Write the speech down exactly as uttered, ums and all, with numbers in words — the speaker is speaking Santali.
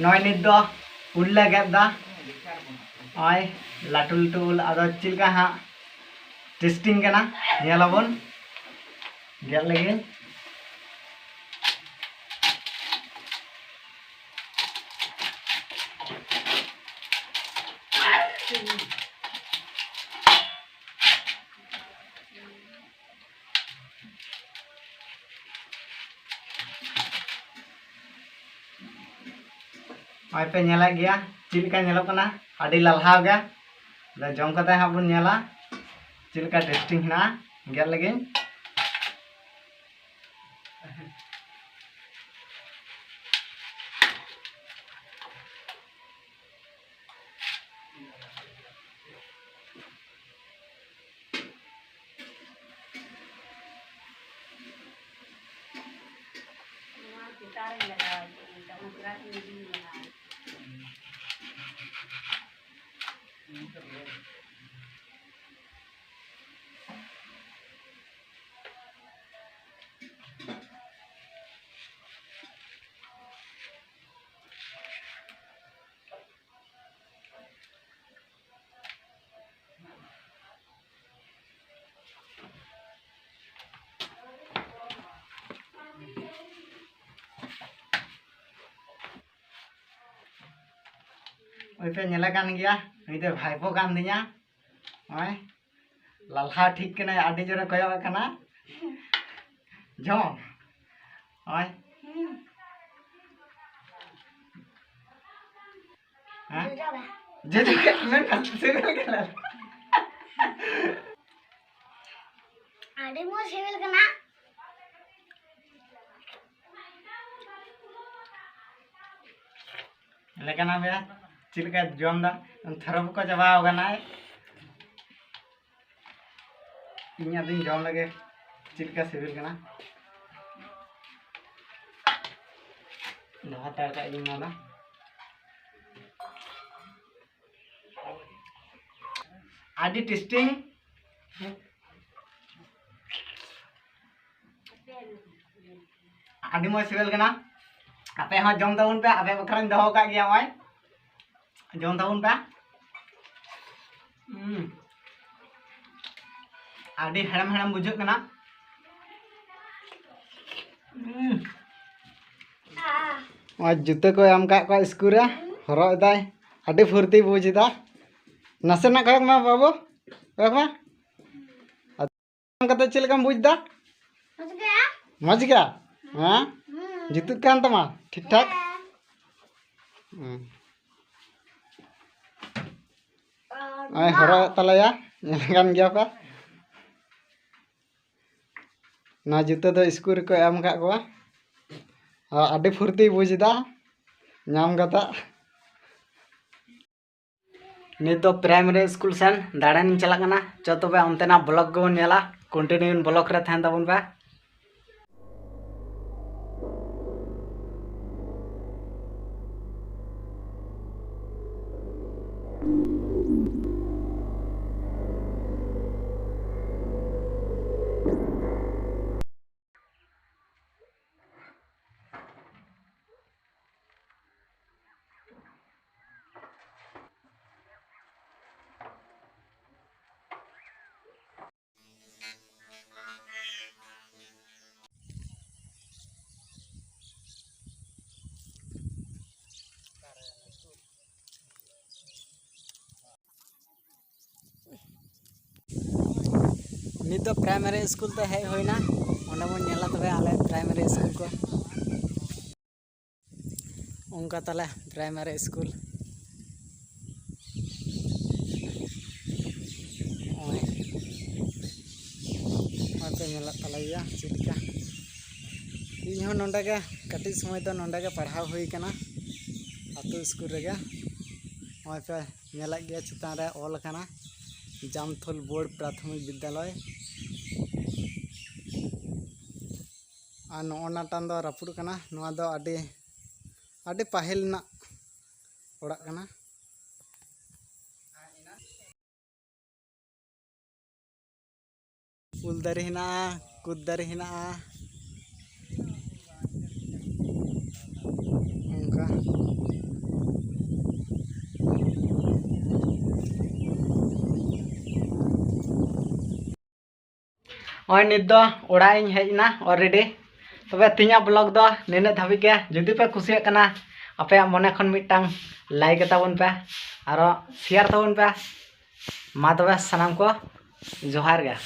ᱱᱚᱜᱼᱚᱭ ᱱᱤᱛ ᱫᱚ ᱩᱞ ᱞᱮ ᱜᱮᱫ ᱫᱟ᱾ ᱱᱚᱜᱼᱚᱭ ᱞᱟᱹᱴᱩ ᱞᱟᱹᱴᱩ ᱩᱞ, ᱟᱫᱚ ᱪᱮᱫ ᱞᱮᱠᱟ ᱦᱟᱸᱜ ᱴᱮᱥᱴᱤᱝ ᱠᱟᱱᱟ ᱧᱮᱞ ᱟᱵᱚᱱ᱾ ᱜᱮᱫ ᱞᱮᱜᱮ᱾ ᱱᱚᱜᱼᱚᱭ ᱯᱮ ᱧᱮᱞᱮᱫ ᱜᱮᱭᱟ ᱪᱮᱫ ᱞᱮᱠᱟ ᱧᱮᱞᱚᱜ ᱠᱟᱱᱟ, ᱟᱹᱰᱤ ᱞᱟᱞᱦᱟᱣ ᱜᱮ᱾ ᱟᱫᱚ ᱡᱚᱢ ᱠᱟᱛᱮ ᱦᱟᱸᱜ ᱵᱚᱱ ᱧᱮᱞᱟ ᱪᱮᱫ ᱞᱮᱠᱟ ᱴᱮᱥᱴᱤᱝ ᱦᱮᱱᱟᱜᱼᱟ᱾ ᱜᱮᱫ ᱞᱮᱜᱤᱧ᱾ ᱱᱚᱣᱟ ᱪᱮᱛᱟᱱ ᱨᱮᱧ ᱞᱟᱜᱟᱣᱟ, ᱪᱮᱫ ᱤᱧ ᱢᱮᱛᱟᱜᱼᱟ, ᱚᱱᱟ ᱵᱨᱟᱥ ᱤᱧ ᱤᱫᱤ ᱞᱟᱜᱟᱣᱟ᱾ ᱳᱭ ᱯᱮ ᱧᱮᱞᱮ ᱠᱟᱱ ᱜᱮᱭᱟ, ᱱᱩᱭ ᱫᱚ ᱵᱷᱟᱭᱯᱳ ᱠᱟᱱ ᱛᱤᱧᱟ᱾ ᱱᱚᱜᱼᱚᱭ ᱞᱟᱞᱦᱟ ᱴᱷᱤᱠ ᱠᱟᱱᱟᱭ, ᱟᱹᱰᱤ ᱡᱳᱨᱮ ᱠᱚᱭᱚᱜ ᱠᱟᱱᱟ᱾ ᱡᱚᱢ᱾ ᱱᱚᱜᱼᱚᱭ᱾ ᱦᱮᱸ? ᱡᱚᱡᱚ ᱜᱮ᱾ ᱡᱚᱡᱚ ᱜᱮ, ᱢᱮᱱᱠᱷᱟᱱ ᱥᱤᱵᱤᱞ ᱠᱟᱱᱟ᱾ ᱟᱹᱰᱤ ᱢᱚᱡᱽ ᱥᱤᱵᱤᱞ ᱠᱟᱱᱟ᱾ ᱞᱮᱠᱟᱱᱟ ᱵᱮ, ᱪᱮᱫ ᱞᱮᱠᱟ ᱡᱚᱢ ᱫᱟ? ᱛᱷᱚᱨᱚ ᱠᱚ ᱪᱟᱵᱟᱣ ᱠᱟᱱᱟ᱾ ᱤᱧ ᱟᱫᱚᱧ ᱡᱚᱢ ᱞᱮᱜᱮ, ᱪᱮᱫ ᱞᱮᱠᱟ ᱥᱤᱵᱤᱞ ᱠᱟᱱᱟ᱾ ᱫᱚᱦᱚ ᱦᱟᱛᱟᱲ ᱠᱟᱜ ᱜᱤᱧ ᱱᱚᱣᱟ ᱫᱚ᱾ ᱟᱹᱰᱤ ᱴᱮᱥᱴᱤᱝ, ᱟᱹᱰᱤ ᱢᱚᱡᱽ ᱥᱤᱵᱤᱞ ᱠᱟᱱᱟ᱾ ᱟᱯᱮ ᱦᱚᱸ ᱡᱚᱢ ᱛᱟᱵᱚᱱ ᱯᱮ, ᱟᱯᱮ ᱵᱟᱠᱷᱨᱟᱧ ᱫᱚᱦᱚ ᱠᱟᱜ ᱜᱮᱭᱟ᱾ ᱱᱚᱜᱼᱚᱭ ᱡᱚᱢ ᱛᱟᱵᱚᱱ ᱯᱮ᱾ ᱦᱩᱸ᱾ ᱟᱹᱰᱤ ᱦᱮᱲᱮᱢ ᱦᱮᱲᱮᱢ ᱵᱩᱡᱷᱟᱹᱜ ᱠᱟᱱᱟ᱾ ᱦᱩᱸ᱾ ᱱᱚᱜᱼᱚᱭ ᱡᱩᱛᱟᱹ ᱠᱚ ᱮᱢ ᱠᱟᱜ ᱠᱚᱣᱟ ᱥᱠᱩᱞ ᱨᱮ, ᱦᱚᱨᱚᱜ ᱮᱫᱟᱭ, ᱟᱹᱰᱤ ᱯᱷᱩᱨᱛᱤ ᱵᱩᱡᱽ ᱮᱫᱟ᱾ ᱱᱟᱥᱮᱱᱟᱜ ᱠᱚᱭᱚᱜ ᱢᱮ ᱵᱟᱹᱵᱩ, ᱠᱚᱭᱚᱜ ᱢᱮ᱾ ᱠᱟᱛᱮ ᱪᱮᱫ ᱞᱮᱠᱟᱢ ᱵᱩᱡᱽ ᱮᱫᱟ? ᱢᱚᱡᱽ ᱜᱮ᱾ ᱢᱚᱡᱽ ᱜᱮᱭᱟ? ᱦᱮᱸ? ᱦᱩᱸ᱾ ᱡᱩᱛᱩᱜ ᱠᱟᱱ ᱛᱟᱢᱟ ᱴᱷᱤᱠ ᱴᱷᱟᱠ? ᱦᱮᱸ᱾ ᱦᱩᱸ᱾ ᱟᱨ ᱱᱚᱜᱼᱚᱭ ᱢᱟ᱾ ᱦᱚᱨᱚᱜ ᱮᱫ ᱛᱟᱞᱮᱭᱟ, ᱧᱮᱞ ᱠᱟᱱ ᱜᱮᱭᱟ ᱯᱮ᱾ ᱱᱚᱣᱟ ᱡᱩᱛᱟᱹ ᱫᱚ ᱥᱠᱩᱞ ᱨᱮᱠᱚ ᱮᱢ ᱟᱠᱟᱫ ᱠᱚᱣᱟ᱾ ᱟᱨ ᱟᱹᱰᱤ ᱯᱷᱩᱨᱛᱤᱭ ᱵᱩᱡᱽ ᱮᱫᱟ ᱧᱟᱢ ᱠᱟᱛᱮ᱾ ᱱᱤᱛ ᱫᱚ ᱯᱨᱟᱭᱢᱟᱨᱤ ᱥᱠᱩᱞ ᱥᱮᱱ ᱫᱟᱬᱟᱱᱤᱧ ᱪᱟᱞᱟᱜ ᱠᱟᱱᱟ᱾ ᱪᱚ ᱛᱚᱵᱮ ᱚᱱᱛᱮᱱᱟᱜ ᱵᱞᱚᱜ ᱠᱚᱵᱚᱱ ᱧᱮᱞᱟ, ᱠᱚᱱᱴᱤᱱᱤᱭᱩ ᱵᱞᱚᱜ ᱨᱮ ᱛᱟᱦᱮᱱ ᱛᱟᱵᱚᱱ ᱯᱮ᱾ ᱱᱤᱛ ᱫᱚ ᱯᱨᱟᱭᱢᱟᱨᱤ ᱥᱠᱩᱞ ᱛᱮ ᱦᱮᱡ ᱦᱩᱭᱱᱟ᱾ ᱚᱸᱰᱮ ᱵᱚᱱ ᱧᱮᱞᱟ ᱛᱚᱵᱮ ᱟᱞᱮ ᱯᱨᱟᱭᱢᱟᱨᱤ ᱥᱠᱩᱞ ᱠᱚ᱾ ᱚᱱᱠᱟ ᱛᱟᱞᱮ ᱯᱨᱟᱭᱢᱟᱨᱤ ᱥᱠᱩᱞ᱾ ᱱᱚᱜᱼᱚᱭ, ᱱᱚᱜᱼᱚᱭ ᱯᱮ ᱧᱮᱞᱮᱫ ᱛᱟᱞᱮ ᱜᱮᱭᱟ ᱪᱮᱫ ᱞᱮᱠᱟ᱾ ᱤᱧ ᱦᱚᱸ ᱱᱚᱰᱮ ᱜᱮ ᱠᱟᱹᱴᱤᱡ ᱥᱚᱢᱚᱭ ᱫᱚ ᱱᱚᱰᱮ ᱜᱮ ᱯᱟᱲᱦᱟᱣ ᱦᱩᱭ ᱠᱟᱱᱟ, ᱟᱹᱛᱩ ᱥᱠᱩᱞ ᱨᱮᱜᱮ᱾ ᱱᱚᱜᱼᱚᱭ ᱯᱮ ᱧᱮᱞᱮᱫ ᱜᱮᱭᱟ, ᱪᱮᱛᱟᱱ ᱨᱮ ᱚᱞ ᱟᱠᱟᱱᱟ ᱡᱟᱢᱛᱷᱳᱞ ᱵᱳᱨᱰ ᱯᱨᱟᱛᱷᱚᱢᱤᱠ ᱵᱤᱫᱽᱫᱟᱞᱚᱭ᱾ ᱟᱨ ᱱᱚᱜᱼᱚ ᱱᱟᱴᱟᱱ ᱫᱚ ᱨᱟᱹᱯᱩᱫ ᱠᱟᱱᱟ᱾ ᱱᱚᱣᱟ ᱫᱚ ᱟᱹᱰᱤ, ᱟᱹᱰᱤ ᱯᱟᱹᱦᱤᱞ ᱨᱮᱱᱟᱜ ᱚᱲᱟᱜ ᱠᱟᱱᱟ᱾ ᱩᱞ ᱫᱟᱨᱮ ᱦᱮᱱᱟᱜᱼᱟ, ᱠᱩᱫ ᱫᱟᱨᱮ ᱦᱮᱱᱟᱜᱼᱟ᱾ ᱱᱚᱜᱼᱚᱭ ᱱᱤᱛ ᱫᱚ ᱚᱲᱟᱜ ᱤᱧ ᱦᱮᱡ ᱮᱱᱟ already᱾ ᱛᱚᱵᱮ ᱛᱮᱦᱮᱧᱟᱜ vlog ᱫᱚ ᱱᱤᱱᱟᱹᱜ ᱫᱷᱟᱹᱵᱤᱡ ᱜᱮ᱾ ᱡᱩᱫᱤ ᱯᱮ ᱠᱩᱥᱤᱭᱟᱜ ᱠᱟᱱᱟ, ᱟᱯᱮᱭᱟᱜ ᱢᱚᱱᱮ ᱠᱷᱚᱱ ᱢᱤᱫᱴᱟᱝ like ᱮ ᱛᱟᱵᱚᱱ ᱯᱮ, ᱟᱨᱚ share ᱛᱟᱵᱚᱱ ᱯᱮ᱾ ᱢᱟ ᱛᱚᱵᱮ ᱥᱟᱱᱟᱢ ᱠᱚ ᱡᱚᱦᱟᱨ ᱜᱮ᱾